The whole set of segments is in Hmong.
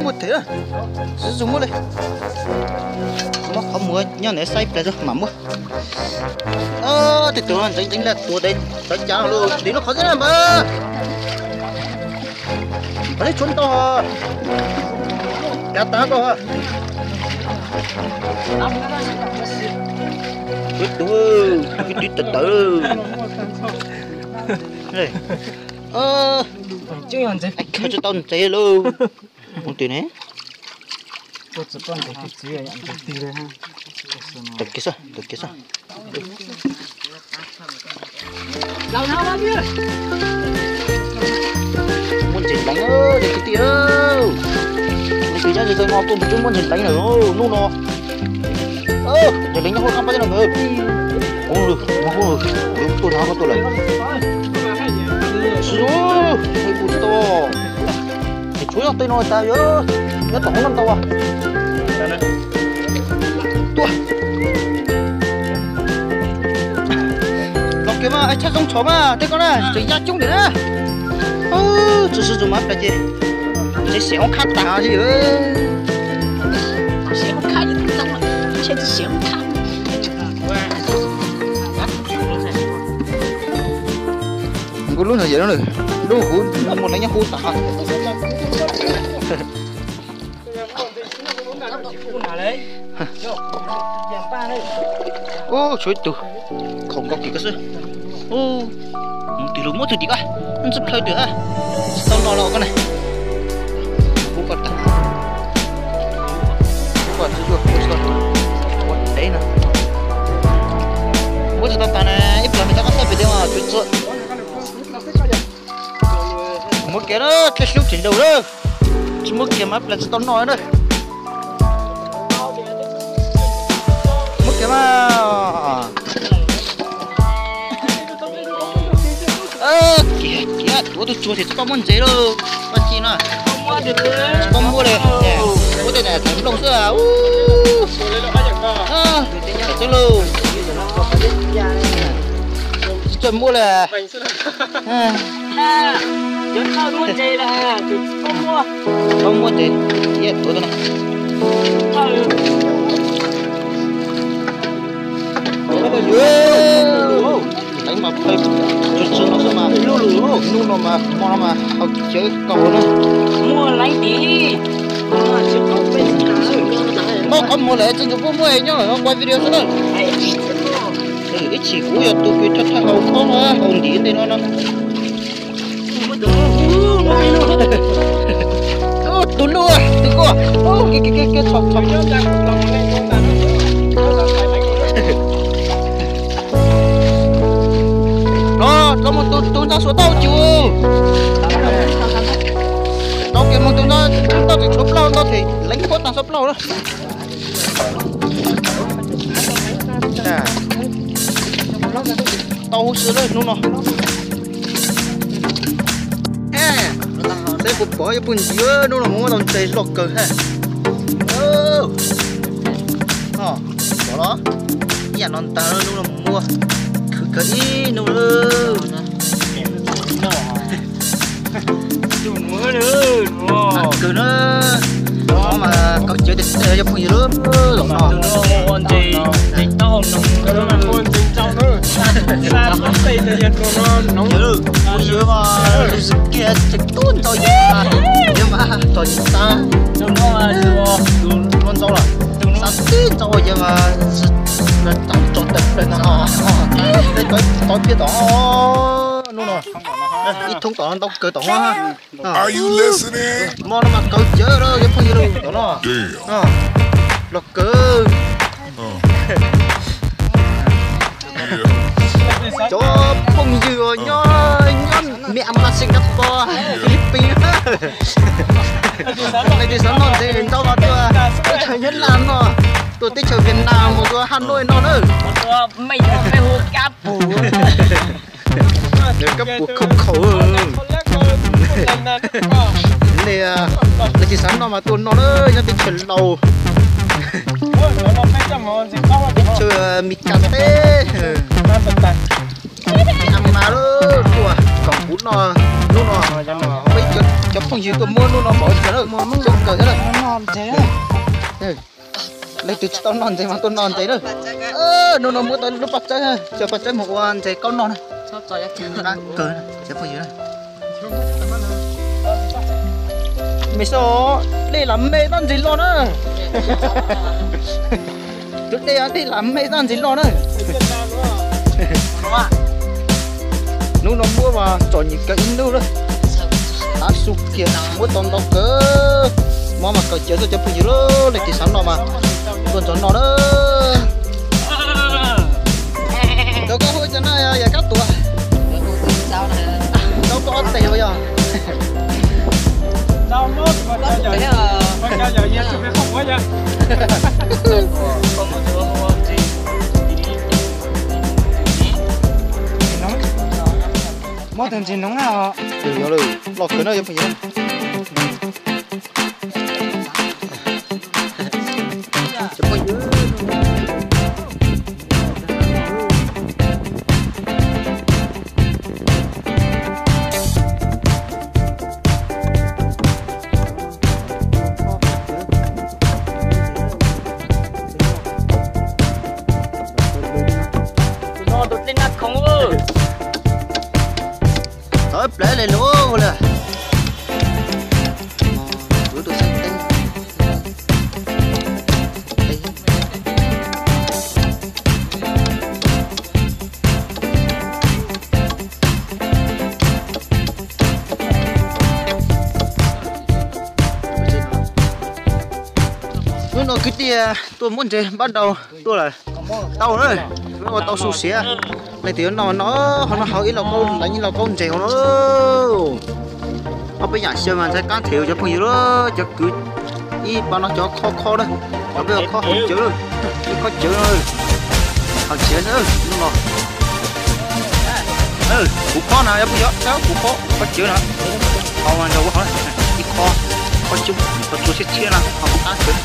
Muaj thev, sis zoo muaj li. Muab qhov muag nyob ntawd saib pliag mam muab. Tej tus ntxeev ntxeev lawm tuav tes tawv cas los tim no qhov xwb na npawg. Qhov tseem tshuav ntau. Kav tas koj. Tshuav tus, ib tug tawv tawv. Khaws tsis tau ntxeev lauj. Mus twg ne? Tawm kiag xwb, tawm kiag xwb. Muaj ntses leev, cov kwv tij. Leej twg nyob ze no tuaj mus twb muaj ntses leev lawm hnub no. Ntses leev nyob hauv qab npab thiab no npawg. Ub, tuaj no koj tuaj lawm. Tsis, kuv tsis tau. Es tshuav yog tej no tas yog nyob tom hauv no ntau. Tuaj. Los kiag mas, ib txhab zoo tshov mas tej koj na, tseem ya coob ntiag na. Tsis sib tus mas plas ces, ces xiam hoob khab tas li. Kuv lub no yam no, lub huv muaj leej nyob huv tas. Ub, tshuav ib tug, khaum nkaus kiag koj xwb. Ub, mus twg los muab twg tim koj, ntxub plhaw twg, tsis tau no los koj na. Ub, koj tag, ub, koj txhob yuav, ua ntev no. Muab tsis tau tas na, ib pliag me rov qab saib pem tej mas tshuav txhua. Muab kiag na, txhaj hlub tsis nraus na. Tsis muab kiag mas plas tsis tau noj na. Muab kiag mas. Kiag kiag, tuav tus tsuag ces tsis tau muaj ntses lauj. Paj ci no, tsis tau muaj li. Muab tej niag tawv nplooj xwb. Tawv xwb lauj. Tsis tau muaj li. Tsis tau muaj ces, tuav no. Teev mas pawg tsuag tsuag no xwb mas, hnub no mas hmo no mas haus cawv kaus na. Muaj leej tim, muaj qhov muag lawm tsis ntsug puab muaj nyob lawm no kuaj video xwb na. Ib chim kuv yog tus kws thawj thawj haus khaub no haus ntim ntej no no. Tus nuj, tus kuj, kiag kiag kiag, txhom txhom. No, tau mus tus tus ntag xuas tau cus. Tau kiag mus tus ntag, tau kiag tshuav plaub ntau ces leev puab tag xuav plaub na. Tau huv si lawm hnub no. Seb puas pom, yog puas ntxiv hnub no mus muab tau ntses loj kawg ha. Pom los, ib yam no ntag hnub no mus muab, khwv kawg ib hnub lawm. Kawg na, mas kaus cawv tiag tiag yog phooj ywg lub los no. Phooj ywg mas lub kiag tseem tub ntau yam, yog mas txog tsis tau tus no ntau lawm, xav tib ntau yam mas tau tso tawm plaws no, tau phiab tom hnub no, ib thoob tom ntau kawg tom hnub. Hmo no mas kaus cawv lawm yog phooj ywg lub tom no. Los kawg. Cov phooj ywg uas nyob, nyob Myanmar, Singapore, Philippines, nej twg xav noj ntses ntau los tuaj teb chaws Nyab Laj no, tuaj teb chaws Vietnam mus tuaj Hà Nội no na. Kab pum khaum khaum. Nej, nej tsis xav noj mas tuaj noj na, nyob teb chaws Laus, teb chaws Mes Kas teb. Myanmar lub tuaj koom kuv noj hnub no, peb cov phooj ywg tuaj muab hnub no pom ua cas lawm, tseem kawg thiab lawm. Leej twg tsis tau noj ntses mas tuaj noj ntses na. Hnub no muab tau lub paj tsawb, cov paj tsawb mus ua ntses kaub noj na. Qab kawg cov phooj ywg na. Me so, dej lam me tag ntsig los na. Tus dej, dej lam me tag ntsig los na. Hnub no muab mas tsom nyem kawg ib hnub na. Tav su kiag muab tau ntau kawg. Mob mas kawg cawv tuaj cov phooj ywg lauj, leej twg xav noj mas tuaj nrog noj na. Ntawd koj hu cas na, yog Kab Tuam? Rau koj ob teg uas yog. Muab tus ntsis noob na. Yog lawm, los kawg na cov phooj ywg. Tus no tus dej naj khoov. Thov ib plev li lub ua li. Yuav tus xeeb teeb. Hnub no kwv tij tuaj muab ntses npab nrau tuaj lawm. Tau na, ua tau su siav. Leej twg yuav noj no, ho noj hauv ib lauj kaub, ib lauj kaub ntses hauv no. Ob peb yam xyaw mas ntxhais qab them cov phooj ywg, cov kwv ib pab no cov khob khob na, cov peb khob hauv cawv, ib khob cawv no, hauv cawv no. Kuv khob na, yog phooj ywg, kuv khob, khob cawv na, hauv nrog ua hauv ib khob, khob cub, khob cub tshiab tshiab na, khob qab cawv.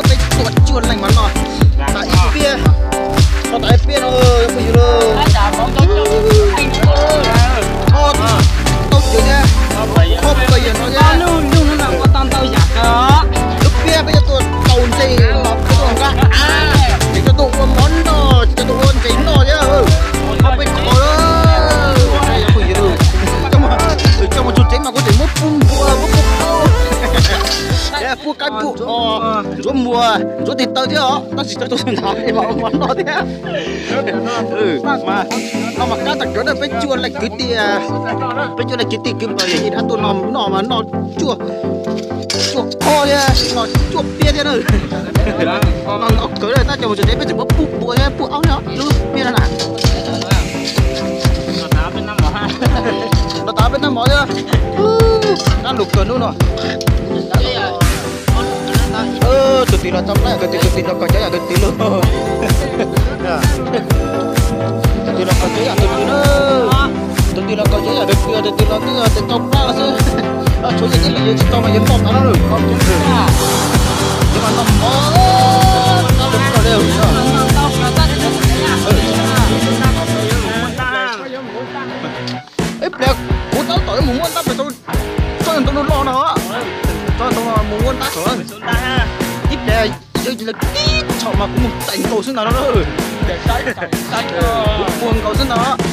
Peb tuaj cuaj leej mas noj tas ib piab, noj tas ib piab no phooj ywg lauj. Tau cawv thiab, khob kawg yam no thiab. Lub piab peb coj tuaj tau ntses los peb tuaj nqa av, ces coj tuaj ua mov noj, ces coj tuaj ua ntses noj thiab. Ho peb kho lawm, phooj ywg lauj, coj mus tsuag tsev mas kuv tseem muab pub npua, muab pub qaub, pub qaib, pub ntsuav muas, ntsuav tes taw thiab os, tab sis coj tuaj nqa ua mov noj thiab. Mas no mas qab tag kawg na, peb cuaj leej kwv tij, peb cuaj leej kwv tij kwv npawg yawm yij dab tuaj noj mas noj cuaj, cuaj khob thiab, noj cuaj piab thiab na. Noj ntau kawg na, tab coj mus tsuag tsev peb tseem muab pub npua thiab pub aub thiab lub piab no na. Noj tas peb nab mov thiab. Qab lug kawg hnub no. Tus twg los tau plab yam tus twg, tus twg los kawg cawv yam tus twg lauj. Tus twg los kawg cawv yam tus twg na. Tus twg los kawg cawv yam tus twg, tus twg los twb tau plab xwb. Tshuav yog ib leeg yuav tsis tau mas yuav noj tas no lawm. Ces mas noj mov, qab lug kawg li. Ib pliag kuv tab tom yuav mus muab ntab pem tau tsob ntoo loj no, tsob ntoo mus muab ntab saum. Ib pliag yog tib tsham mas kuv mus txais nkaus xwb ntag no. Kuv puag nkaus xwb ntag.